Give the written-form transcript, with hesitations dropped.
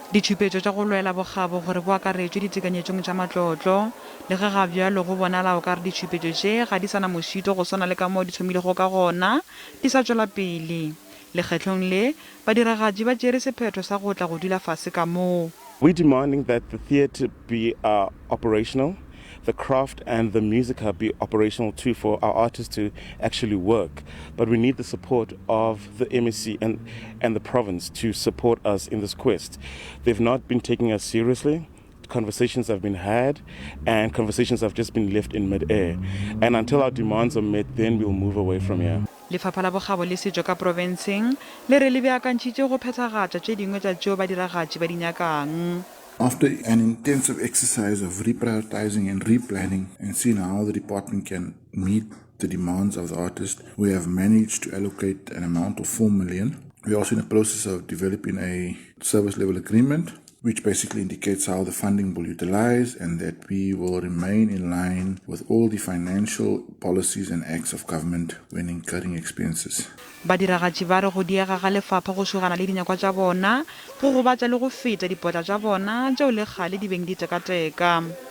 Ditšhupetšo tša go lwela bokgabo gore bo akaretšwe ditekanyetšong tša matlotlo. Le ge ga bjalo go bonala o ka re ditšhupetšo tše ga di sa na mošito go swana le ka moo di thomilego ka gona, di sa tšwela pele. Lekgetlong le, badiragatši ba tšere sephetho sa go tla go dula fase ka moo. We're demanding that the theatre be operational, the craft and the music hub be operational too for our artists to actually work. But we need the support of the MEC and, and the province to support us in this quest. They've not been taking us seriously. Conversations have been had and conversations have just been left in midair. And until our demands are met, then we'll move away from here. Lefapha la Bokgabo le Setšo ka profenseng le re le beakantšhitše go phethagatša tše dingwe tša tšeo badiragatši ba di nyakang. After an intensive exercise of reprioritizing and replanning and seeing how the department can meet the demands of the artist, we have managed to allocate an amount of 4 million. We are also in the process of developing a service level agreement which basically indicates how the funding will utilize and that we will remain in line with all the financial policies and acts of government when incurring expenses. Badiragatši ba re go diega ga lefapha go šogana le dinyakwa tša bona go gobatša le go feta dipotla tša bona tšeo le kgale di beng di tekateka.